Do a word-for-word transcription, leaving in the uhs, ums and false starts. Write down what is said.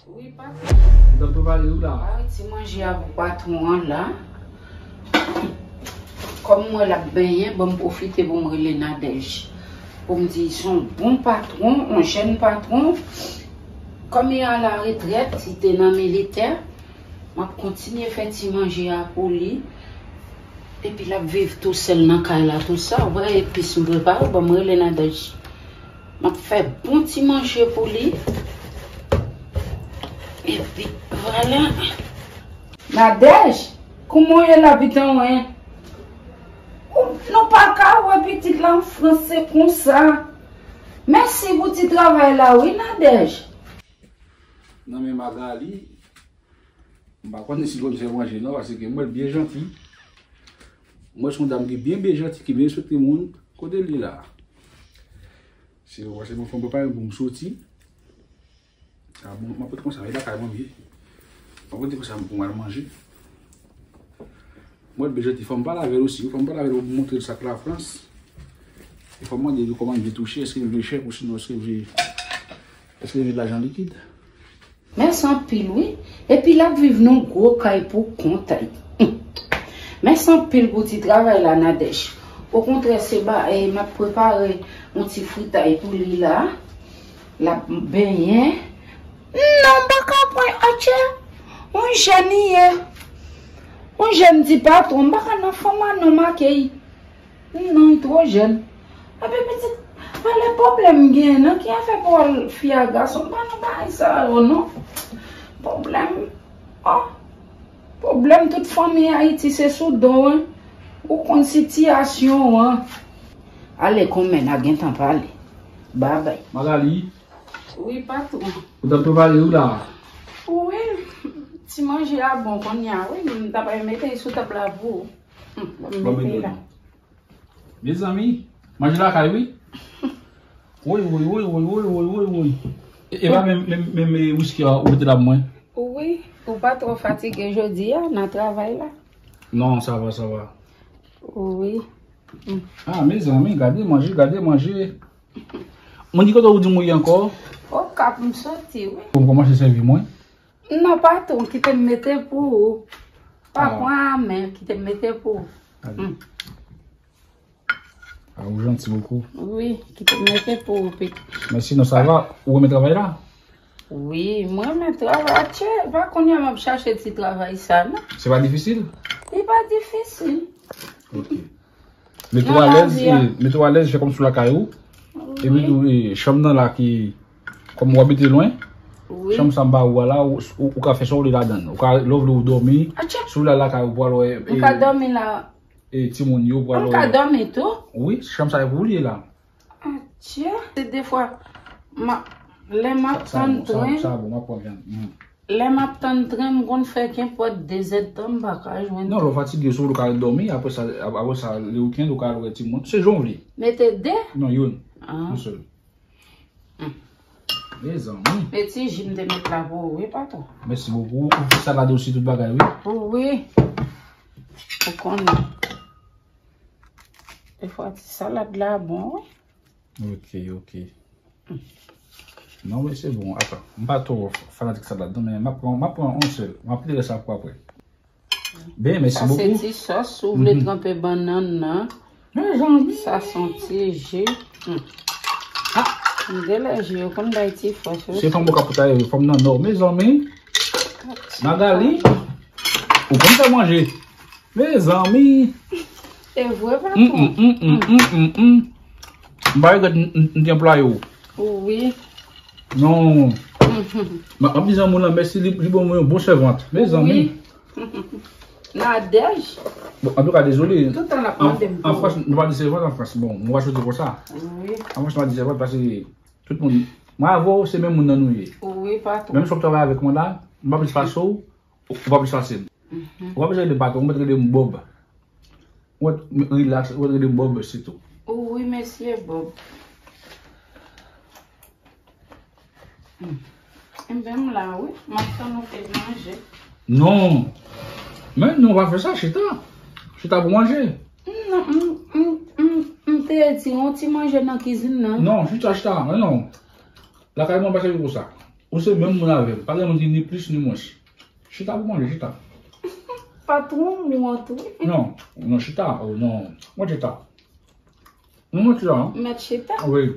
Wi, patwon. Ou t ap prepare ou la? Mari ti manje a pou patwon an la. Kòm m wè l ap benyen, ban m pwofite pou m rele Nadège. Pou m di, se yon bon patwon, yon jèn patwon. Kòm li a la retrèt, li te nan militè, m ap kontinye fè ti manje a pou li. Epi l ap viv tou sèl nan kay la, tou sa. Ou wè epis m prepare, ban m rele Nadège. M ap fè bon ti manje pou li. Epi, vwala. Nadège, kouman w ye la, pitit mwen? Ou, nou pa ka wè pitit la an Frans, se konsa. Mèsi pou ti travay la, wi, Nadège. Nan men Magali, m pa konnen si l konn fè manje, non, paske m wè l byen janti. M wè se yon dam ki byen, byen janti, ki byen respekte moun. Kote l ye la? Se, se bon, fò m prepare pou m soti. A bon, m ap rete konsa, e lakay mwen m ye. M ap rete konsa pou m al manje. Mwen, byen janti, fò m pale avè l osi, wi, fò m pale avè l pou m montre l sa k Lafrans. E fò m mande l kòman l vle touche, èske l vle chèk ou sinon èske l vle, èske l vle lajan likid? Mèsi anpil, wi. Epi l ap viv nan gwo kay pou kont li. Hum. Mèsi anpil pou ti travay la, Nadège. Okontrè, se ba, e, m ap prepare yon ti fritay pou li la. L ap benyen. Non, m pa ka pran, atchè. Yon jèn li ye. Yon jèn ti patwon, m pa ka nan fanm a non make l. Non, li twò jèn. Epi pitit, ale pwoblèm gen nan ki afè pou al fi a gason, m pa nan bagay sa yo non. Pwoblèm, oh, pwoblèm tout fanmi Ayiti se sou do w, wi. Ou konn sitiyasyon w an. Ale, konmè, n a gentan pale. Babay. Magali. Wi, patwon. Ou t ap prepare ou la? Wi, ti manje a bon kounye a, wi. M t ap mete l sou tab la pou ou. Hum, ban m mete l la. Mezanmi, manje lakay, wi. Woy, woy, woy. E, e pa menm, menm, menm, e, wiski a ou mete la pou mwen? Wi, ou pa twò fatige jodi a nan travay la? Non, sa va, sa va. Wi. Ah, mezanmi, gade manje, gade manje. Mwen di kote ou di mwen ye ankò? Okap m soti, wi. Bon, kòmanse sèvi mwen. Non, patwon, kite m mete pou ou. Pa pran a men, kite m mete pou ou. Gade. Hmm. Ah, ou janti bokou. Wi, kite m mete pou ou, pitit. Men sinon, sa va? Ou renmen travay la? Wi, mwen renmen travay. Atchè, pa kounye a m ap chache ti travay sa, non. Se pa difisil? Li pa difisil. Ok. Mete w alèz, e, mete w alèz, fè kòmsi w lakay ou. Epi tou, e, chanm nan la ki, kòm w abite lwen, chanm sa m ba ou a la, ou, ou, ou ka fè sa w vle ladan l. Ou ka, lè w vle w dòmi, si w vle al lakay ou, pou al wè, e, timoun yo, pou al wè. M ka dòmi tou? Wi, chanm sa e pou ou li ye la. Atchè. Se defwa, m a, lè m ap tann tren. Sa bon, m ap pran vyann. Lè m ap tann tren, m konn fè kenpòt de zèdtan, m pa ka jwenn. Non, lè w fatige, sou ou ka dòmi, apre sa, ap-, apre sa, le wikenn, ou ka al wè timoun. Se jan w vle. Mete de? Non, youn. Ah. Yon sèl. Hmm. Mezanmi. E ti ji m te met la pou ou, wi, patwon. Mèsi bokou. Ou fè salad osi, tout bagay, wi. Wi. Ou konnen. Defwa, ti salad la bon, wi. Ok, ok. Non, men se bon. Atan, m pa twò fanatik salad, non, men m ap pran, m ap pran yon sèl. M ap kite rès la pou apre. Ben, mèsi bokou. Sa se ti sòs, si w vle tranpe bannann nan. Mezanmi. Sa se yon ti ji. Hmm. Ah. M gen lè ji yo konn bay ti fòs, wi. Se fanm ou ka pote, fanm nan nò, mezanmi. Magali, ou konn fè manje. Mezanmi. E vre, patwon. Mm, mm, mm, mm, mm, mm, mm. M pa regrèt m, m, m te anplwaye w. Wi. Non. M ap di zanmi w lan mèsi, li, li ban mwen yon bon sèvant. Mezanmi. Wi. Nadège. Bon, antouka, dezole. Tout tan l ap mande m pou ou. An Frans, nou pa di sèvant an Frans. Bon, nou pa soti konsa. Wi. An Frans, nou pa di sèvant paske tout moun, mwen avè w, se menm moun nan nou ye. Wi, patwon. Menm si w ap travay avèk mwen la, m pa plis pase w, ou pa plis pase m. Mhm. Ou pa bezwen rele m patwon, ou mèt rele m Bob. Ou mèt relax, ou mèt rele m Bob sitou. Wi, mesye Bob. Hmm. Enben, m la, wi. M ap tann ou fin manje. Non. Men non, pa fè sa, chita. Chita pou manje. Non, m, m, m, m te di yon ti manje nan kizin nan. Non, chita, chita. Men non. Lakay mwen pa sèvi pou sa. Ou se menm moun avè m. Pa gen moun ki ni plis ni mwens. Chita pou manje, chita. Patwon ou an tou. Non, non, chita. Oh, non. Mwen chita. Non, mwen chita. Hein? Mèt chita. Oui.